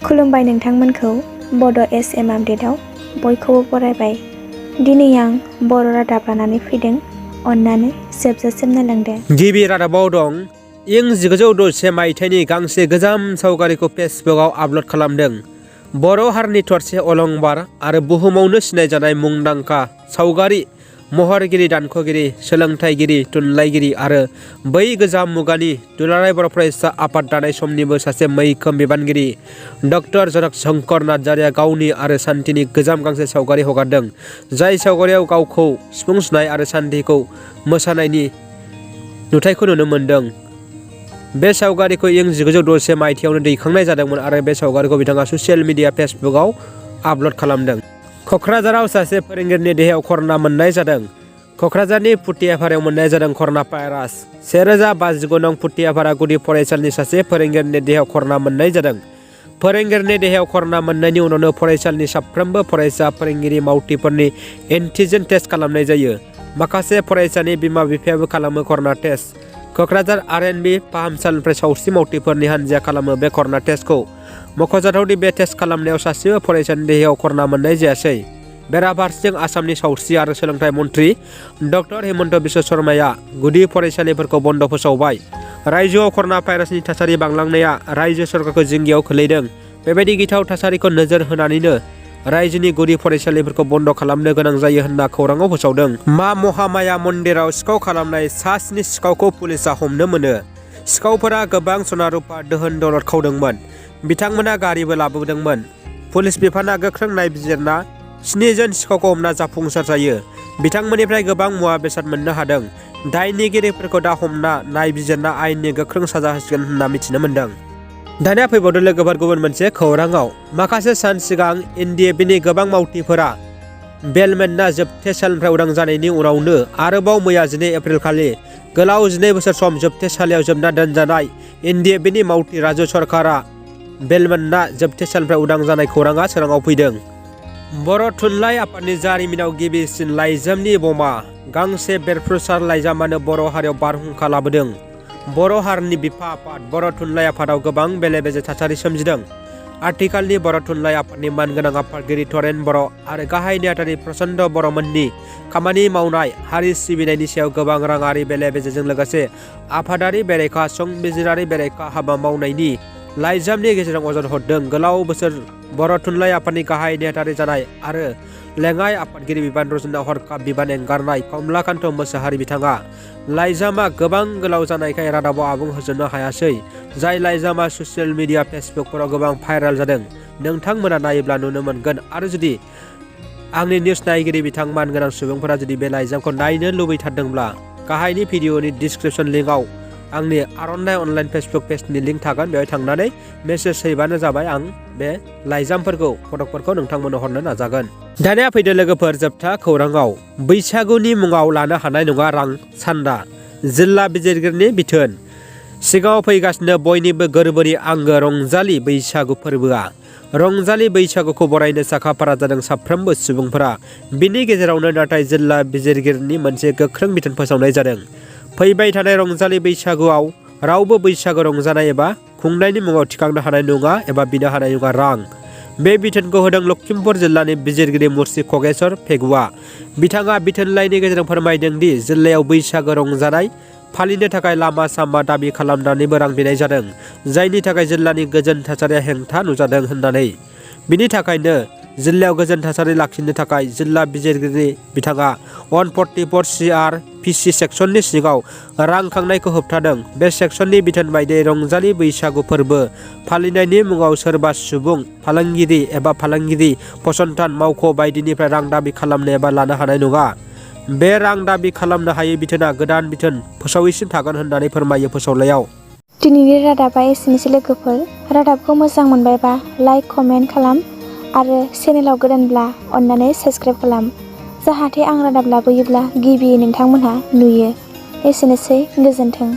खुलुमबाय नोंथांमोनखौ बड' SM आपडेटआव बयखौबो बरायबाय। दिनै आं बर' रादाब लानानै फैदों, अन्नानै जोबजासिम नायलांदो। गिबि रादाबाव दं इं 1960 मायथाइनि गांसे गोजाम सावगारिखौ फेसबुकआव आपल'ड खालामदों। बर' हारिनि थरसे अलंबार आरो बुहुमावनो सिनायजानाय मुंदांखा सावगारि महरगिरि, दानख'गिरि, सोलोंथाइगिरि, थुनलाइगिरि आरो बै गोजाम मुगानि दुलाराय बर' फरायसा आफाद दानाय समनिबो सासे मैखोम बिबानगिरि डक्टर जनक शंकर नार्जारिया गावनि आरो सान्थिनि गोजाम गांसे सावगारि हगारदों, जाय सावगारियाव गावखौ सिफुं सुनाय आरो सान्थिखौ मोसानायनि नुथायखौ नुनो मोन्दों। बे सावगारिखौ इं 1960 मायथाइयावनो दैखांनाय जादोंमोन आरो बे सावगारिखौ बिथाङा ससियेल मिडिया फेसबुकआव आपल'ड खालामदों। क'क्राझाराव सासे फोरोंगिरिनि देहायाव कर'ना मोननाय जादों। क'क्राझारनि फुथियाफारायाव मोननाय जादों कर'ना भाइरास। 1059 नं फुथियाफारा गुदि फरायसालिनि सासे फोरोंगिरिनि देहायाव कर'ना मोननाय जादों। फोरोंगिरिनि देहायाव कर'ना मोननायनि उनावनो फरायसालिनि साफ्रोमबो फरायसा फोरोंगिरि मावथिफोरनि एन्टिजेन टेस्ट खालामनाय जायो। माखासे फरायसानि बिमा-बिफायाबो खालामो कर'ना टेस्ट। क'क्राझार RNB फाहामसालिनिफ्राय सावस्रि मावथिफोरनि हान्जाया खालामो बे कर'ना टेस्टखौ। मख'जाथावदि बे टेस्ट खालामनायाव सासेबो फरायसानि देहायाव कर'ना मोननाय जायासै। बेराफारसेथिं आसामनि सावस्रि आरो सोलोंथाइ मन्थ्रि डक्टर हिमन्त बिश्व शर्माया गुदि फरायसालिफोरखौ बन्द' फोसावबाय। रायजोआव कर'ना भाइरासनि थासारि बांलांनाया रायजो सरकारखौ जिंगायाव खोलैदों। बेबायदि गिथाव थासारिखौ नोजोर होनानैनो रायजोनि गुदि फरायसालिफोरखौ बन्द' खालामनो गोनां जायो होनना खौराङाव फोसावदों। मा महामाया मन्दिराव सिखाव खालामनाय सा 7 सिखावखौ पुलिसआ हमनो मोनो। सिखावफोरा गोबां सना रुपा दोहोन दौलत खावदोंमोन। बिथांमोना गारिबो लाबोदोंमोन। पुलिस बिफाना गोख्रों नायबिजिरना 7 जन सिखावखौ हमना जाफुंसार जायो। बिथांमोननिफ्राय गोबां मुवा बेसाद मोननो हादों। दायनिगिरिफोरखौ दा हमना नायबिजिरना आयेननि गोख्रों साजा होसिगोन होनना मिथिनो मोन्दों। दानिया फैबावदो लोगोफोर गुबुन मोनसे खौराङाव। माखासे सान सिगां NDFBनि गोबां मावथिफोरा बेलमेन्टना जोबथेसालिनिफ्राय उदां जानायनि उनावनो आरोबाव मैया 12 एप्रिल खालि गोलाव 12 बोसोर सम जोबथेसालियाव जोबना दोनजानाय NDFBनि मावथि राजु सरकारा बेलमेन्टना जोबथेसालिनिफ्राय उदां जानाय खौराङा सोराङाव फैदों। बर' थुनलाइ आफादनि जारिमिनाव गिबिसिन लाइजामनि बमा। गांसे बेरफ्रुसार लाइजामानो बर' हारियाव बारहुंखा लाबोदों। बर' हारिनि बिफा आफाद बर' थुनलाइ आफादाव गोबां बेले-बेजे थासारि सोमजिदों। आथिखालनि बर' थुनलाइ आफादनि मानगोनां आफादगिरि तरेन बर' आरो गाहाय नेहाथारि प्रचन्ड बर'मोननि खामानि मावनाय, हारि सिबिनायनि सायाव गोबां राङारि बेले-बेजेजों लोगोसे आफादारि बेरेखा, संबिजिरारि बेरेखा हाबा मावनायनि लाइजामनि गेजेरजों अजद हरदों। गोलाव बोसोर बर' थुनलाइ आफादनि गाहाय नेहाथारि जानाय आरो लेङाइ आफादगिरि बिबान रुजुनना हरखाब बिबान एंगारनाय कमलाकान्त मोसाहारि बिथाङा लाइजामा गोबां गोलाव जानायखाय रादाबाव आबुं होजोबनो हायासै। जाय लाइजामा ससियेल मिडिया फेसबुकफोराव गोबां भाइरेल जादों, नोंथांमोना नायोब्ला नुनो मोनगोन। आरो जुदि आंनि निउस नायगिरि बिथां मानगोनां सुबुंफोरा जुदि बे लाइजामखौ नायनो लुबैथारदोंब्ला गाहायनि भिडिअनि डिसक्रिपसन लिंकआव आंनि आर'नाइ अनलाइन फेसबुक पेजनि लिंक थागोन। बेवहाय थांनानै मेसेज हैबानो जाबाय। आं बे लाइजामफोरखौ फटकफोरखौ नोंथांमोननो हरनो नाजागोन। दानिया फैदो लोगोफोर जोबथा खौराङाव। बैसागुनि मुङाव लानो हानाय नङा रां सान्दा, जिल्ला बिजिरगिरिनि बिथोन। सिगाङाव फैगासिनो बयनिबो गोरबोनि आंगो रंजालि बैसागु फोरबोआ। रंजालि बैसागुखौ बरायनो साखा-फारा जादों साफ्रोमबो सुबुंफोरा। बिनि गेजेरावनो नाथाय जिल्ला बिजिरगिरिनि मोनसे गोख्रों बिथोन फोसावनाय जादों। फैबाय थानाय रंजालि बैसागुआव रावबो बैसागु रंजानाय एबा खुंनायनि मुङाव थिखांनो हानाय नङा एबा बिनो हानाय नङा रां। बे बिथोनखौ होदों लखिमपुर जिल्लानि बिजिरगिरि मुर्सि खगेश्वर पेगुआ। बिथाङा बिथोनलाइनि गेजेरजों फोरमायदों दि जिल्लायाव बैसागु रंजानाय फालिनो थाखाय लामा-सामा दाबि खालामनानैबो रां बिनाय जादों, जायनि थाखाय जिल्लानि गोजोन थासारिया हेंथा नुजादों होननानै। बिनि थाखायनो जिल्लायाव गोजोन थासारि लाखिनो थाखाय जिल्ला बिजिरगिरि बिथाङा 144 CRPC सेक्सननि सिङाव रां खांनायखौ होबथादों। बे सेक्सननि बिथोन बायदियै रंजालि बैसागु फोरबो फालिनायनि मुङाव सोरबा सुबुं, फालांगिरि एबा फालांगिरि फसंथान, मावख' बायदिनिफ्राय रां दाबि खालामनो एबा लानो हानाय नङा। बे रां दाबि खालामनो हायै बिथोना गोदान बिथोन फोसावैसिम थागोन होननानै फोरमायो फोसावलायाव। दिनैनि रादाबा एसेनोसै लोगोफोर। रादाबखौ मोजां मोनबायबा लाइक, कमेन्ट खालाम आरो चेनेलाव गोदानब्ला अन्नानै साबस्क्राइब खालाम, जाहाथे आं रादाब लाबोयोब्ला गिबियै नोंथांमोनहा नुयो। एसेनोसै, गोजोन्थों।